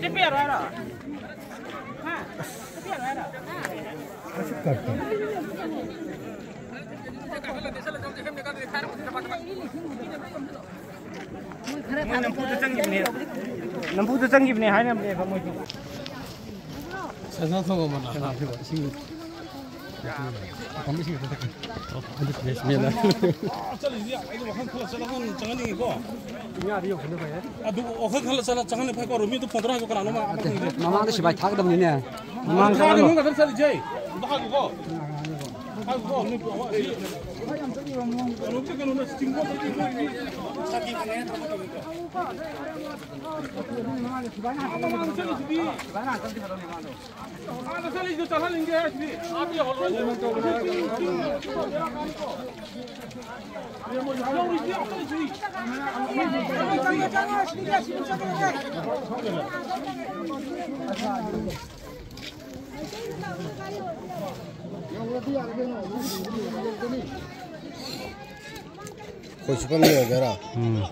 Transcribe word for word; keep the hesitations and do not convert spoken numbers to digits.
ꯆꯠꯄ ꯌꯥꯔꯣꯏ ꯍꯥꯏꯔꯣ? ꯍꯥ? ꯆꯠꯄ ꯌꯥꯔꯣꯏ ꯍꯥꯏꯔꯣ? ꯃꯣꯏ ꯅꯝꯐꯨꯗ ꯆꯪꯈꯤꯕꯅꯦ꯫ ꯅꯝꯐꯨꯗ ꯆꯪꯈꯤꯕꯅꯦ ꯍꯥꯏꯅꯕꯅꯦꯕ ꯃꯣꯏꯁꯨ꯫ ꯁꯟꯁꯥ ꯊꯣꯡꯕ ꯃꯅꯥ꯫ ꯁꯟꯁꯥ ꯊꯣꯡꯕ ꯏꯁꯤꯡ꯫ ꯑꯐꯝꯕ ꯏꯁꯤꯡ ꯈꯛꯇ ꯊꯛꯀꯦ꯫ ꯑꯗꯨ ꯐ꯭ꯔꯦꯁ ꯃꯦꯠꯂ꯫ ꯆꯠꯂꯤꯁꯤꯗꯤ ꯑꯩꯗꯤ ꯋꯥꯈꯜ ꯈꯜꯂ ꯆꯠꯂꯒ ꯆꯪꯍꯟꯅꯤꯡꯉꯤꯀꯣ꯫ ꯏꯉꯥꯗꯤ ꯌꯧꯁꯟꯅ ꯐꯩꯌꯦ꯫ ꯑꯗꯨ ꯋꯥꯈꯜ ꯈꯜꯂ ꯆꯠꯂ ꯆꯪꯍꯟꯅꯤ ꯐꯩꯀꯣ꯫ ꯔꯣꯃꯤꯗꯨ ꯐꯣꯟ ꯇꯧꯔ ꯍꯥꯏꯌꯨ ꯀꯅꯥꯅꯣ ꯑꯃ꯫ ꯅꯠꯇꯦ, ꯃꯃꯥꯡꯗ ꯁꯤꯐꯥꯏ ꯊꯥꯒꯗꯕꯅꯤꯅꯦ꯫ ꯃꯃꯥꯡ ꯊꯥꯒꯅꯨ ꯆꯠꯂꯣ꯫ ꯉꯥꯛꯇ ꯆꯠꯂꯤꯁꯦ꯫ ꯑꯝꯇ ꯍꯥꯏꯌꯨꯀꯣ꯫ ꯍꯥꯏꯌꯨꯀꯣ꯫ ꯅꯣꯏ ꯄꯨ-, ꯑꯃ ꯑꯁꯤ ꯀꯩꯅꯣꯝꯇ ꯀꯩꯅꯣꯝꯇ ꯆꯤꯡꯕ ꯑꯝꯇ ꯆꯤꯡꯕ ꯑꯣꯏꯗꯤ꯫ ꯃꯃꯥꯡꯗ ꯆꯠꯂꯤꯁꯤꯗꯤ꯫ ꯑꯥꯗ ꯆꯠꯂꯤꯗꯣ ꯆꯠꯍꯟꯅꯤꯡꯗꯦ ꯍꯥꯏꯁꯤꯗꯤ꯫ ꯑꯥꯗ ꯌꯧꯍꯜꯂꯣ꯫ ꯌꯧꯔꯤꯁꯤꯗꯤ ꯑꯥ ꯆꯠꯂꯤꯁꯤꯗꯤ꯫ ꯑꯩꯈꯣꯏ ꯁꯨꯄꯔ ꯃꯦꯟ ꯑꯣꯏꯗꯣꯏꯔꯥ? ꯎꯝ꯫